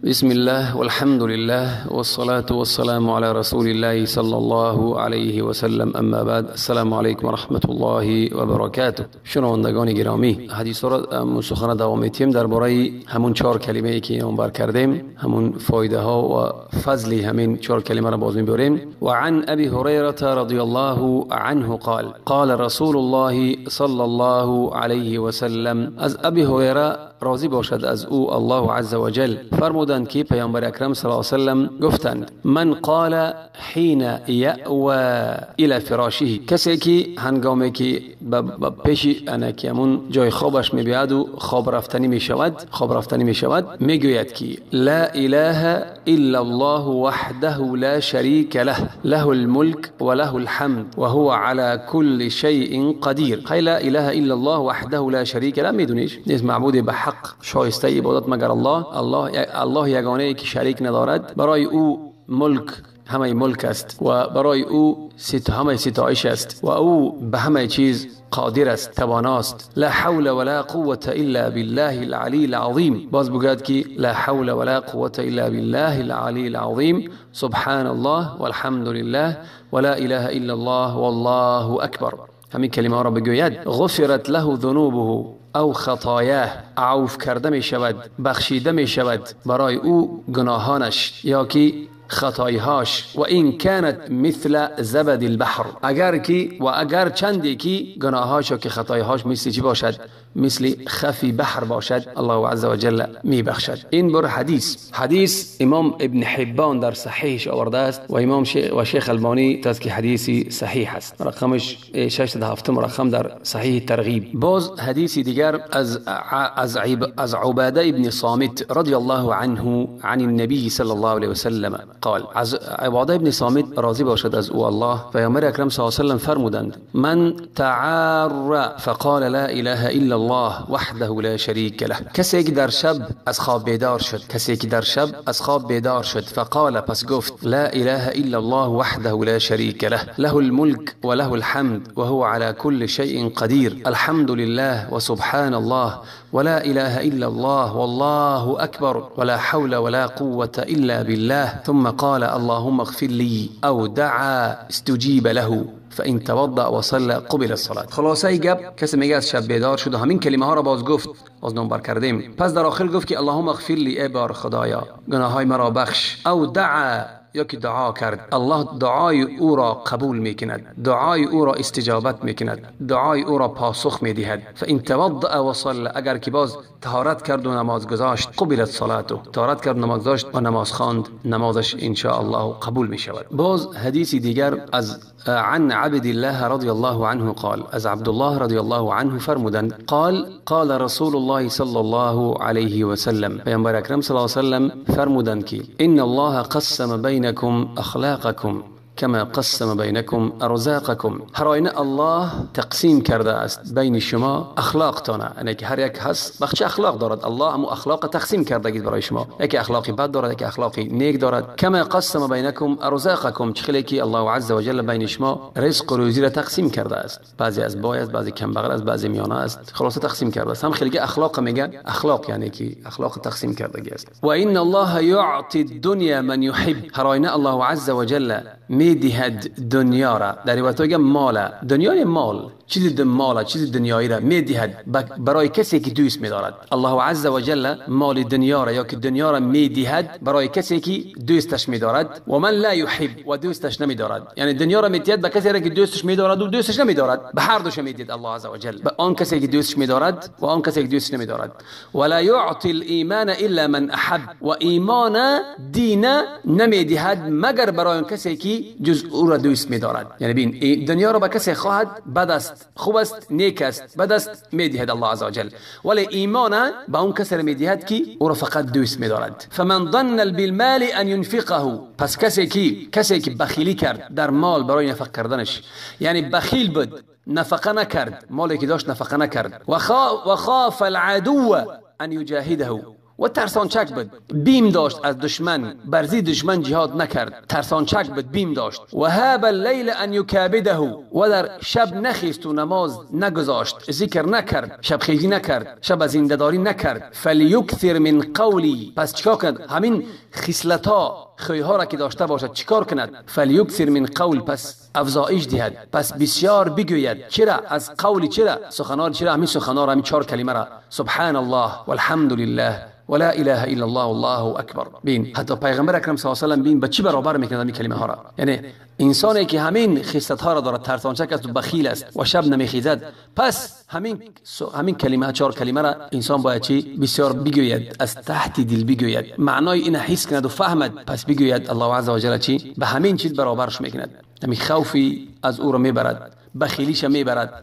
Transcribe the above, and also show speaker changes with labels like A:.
A: بسم الله والحمد لله والصلاة والسلام على رسول الله صلى الله علیه و سلم، اما بعد، السلام علیکم و رحمت الله و برکاته. شنوندگان گرامی، حدیث را سخن دوام میتیم درباره همون چهار کلمه ای که نام بر کردیم، همون فایده ها و فضل همین چهار کلمه را باز میبریم. و عن ابی هریره رضی الله عنه قال قال رسول الله صلی الله علیه و سلم. از ابی هریره راضی باشد از او الله عز وجل، فرمودند که پیامبر اکرم صلی الله علیه و سلم گفتند: من قال حین یأوى الى فراشه، کسی که هنگامی که پیش انکیمون جای خوابش میبیاد و خواب رفتنی میشود، میگوید که لا اله الا الله وحده لا شریک له، له الملك وله الحمد وهو على كل شيء قدیر. لا اله الا الله وحده لا شریک له، میدونیش نیست معبود به حق شایسته عبادت مگر الله. الله یگانه ای که شریک ندارد، برای او ملک همه ملک است و برای او همه ستایش است و او به همه چیز قادر است، تواناست. لا حول ولا قوة الا بالله العلی العظیم. باز بگوید که لا حول ولا قوة الا بالله العلی العظیم، سبحان الله والحمد لله ولا اله الا الله والله اکبر. همین کلمه را بگوید، غفرت له ذنوبه او خطایاه، عفو کرده می شود، بخشیده می شود برای او گناهانش یا که خطایهاش. و این کانت مثل زبد البحر، اگر که و اگر چندی که گناهاش یا که خطایهاش مثل چی باشد؟ مثل خفی بحر باشد، الله عز وجل می بخشد. این بر حدیث امام ابن حبان در صحیحش آورده است و امام شیخ البانی تاست که حدیثی صحیح است، رقمش 607 رقم در صحیح ترغیب. باز حدیث دیگر از عباده ابن صامت رضی الله عنه عن النبی صلی الله علیه وسلم قال. از عباده ابن صامت راضی باشد از او الله، پیامبر اکرم صلی الله علیه وسلم فرمودند: من تعار فقال لا اله الا الله وحده لا شریک له. کسی که در شب از خواب بیدار شد، کسی که در شب از خواب بیدار شد، فقال، پس گفت: لا اله الا الله وحده لا شریک له، له الملك وله الحمد وهو على كل شيء قدیر، الحمد لله وسبحان الله ولا اله الا الله والله اکبر ولا حول ولا قوة الا بالله، ثم قال اللهم اغفر لي او دعا استجیب له فإن توضأ وصلى قبل الصلاة. خلاصه گپ، کسی میگه از شب بیدار شد و همین کلمه ها را باز گفت، باز نمبر کردیم، پس در آخر گفت که اللهم اغفر لی، ای بار خدایا گناههای مرا بخش، او دعا، یا که دعا کرد، الله دعای او را قبول میکند، دعای او را استجابت میکند، دعای او را پاسخ میدهد. فإن توضأ وصلى، اگر که باز طهارت کرد و نماز گذاشت، قبلت صلاته، طهارت کرد نماز گذاشت و نماز خواند، نمازش ان شاء الله قبول میشود. باز حدیث دیگر از عن عبد الله رضی الله عنه قال، از عبدالله رضی الله عنه فرمودند: قال قال رسول الله صلی الله علیه و سلم، پیامبر اکرم صلی الله علیه و سلم فرمودند که ان الله قسم بینکم اخلاقکم کما قسم بینکم ارزاقکم. هر آینه الله تقسیم کرده است بین شما اخلاقتان، یعنی که هر یک هست بخش اخلاق دارد، الله همو اخلاق تقسیم کرده برای شما، یکی اخلاقی بد دارد، یکی اخلاقی نیک دارد. کما قسم بینکم ارزاقکم، چخلی که الله عز وجل بین شما رزق و روزی را تقسیم کرده است، بعضی از بای است، بعضی کم بغل است، بعضی میانه است، خلاصه تقسیم کرده است. هم خیلی که اخلاق میگن، اخلاق یعنی که اخلاق تقسیم کرده است. و ان الله یعطی الدنیا من یحب، هر آینه الله عز وجل میدهد دنیا را، در روایت میگه مال دنیا، مال چیز مال چیز دنیایی را میدهد برای کسی که دوست میدارد. الله عز وجل مال دنیا را یا که دنیا را میدهد برای کسی که دوستش میدارد، و من لا یحب، و دوستش نمیدارد، یعنی دنیا را میدهد به کسی را که دوستش میدارد و دوستش نمیدارد، به هر دوش میدهد الله عز وجل، به آن کسی که دوستش میدارد و آن کسی که دوستش نمیدارد. ولا یعطی الایمان الا من احب، و ایمان دین نمیدهد مگر برای آن کسی که جز او را دوست میدارد. یعنی ببین، دنیا را به کسی خواهد بد است، خوب است، نیک است، بد است، میدهد الله عز وجل، ولی ایمان به اون کسی را میدهد که او را فقط دوست میدارد. فمن ظن بالمال ان ينفقه، پس کسی که بخیلی کرد در مال برای نفق کردنش، یعنی بخیل بود، نفقه نکرد، مالی که داشت نفقه نکرد، و خاف العدو ان یجاهده، و ترسانچک بود، بیم داشت از دشمن، بر ضد دشمن جهاد نکرد، ترسانچک بود، بیم داشت. و هاب اللیل ان یکابده، و در شب نخیست و نماز نگذاشت، ذکر نکرد، شب خیزی نکرد، شب زنده‌داری نکرد. فلیکثر من قولی، پس چیکار کند؟ همین خصلت ها، خویها را که داشته باشد چیکار کند؟ فلیکثر من قول، پس افزایش دهد، پس بسیار بگوید. چرا؟ از قول چرا؟ سخنان چرا؟ همین سخنان، همین چهار کلمه را، سبحان الله والحمد لله ولا اله الا الله والله اکبر. بین حتی پیغمبر اکرم صلی الله علیه و سلم بین به چی برابر میکند همین کلمه ها را. یعنی انسانی که همین خصلت ها را دارد، ترسانچک است و بخیل است و شب نمیخیزد، پس همین کلمه، چهار کلمه را انسان باید چی؟ بسیار بگوید، از تحت دل بگوید، معنای این حس کند و فهمد، پس بگوید. الله عز وجل چی؟ به همین چیز برابرش میکند، همین خوفی از او را میبرد، بخیلیش میبرد.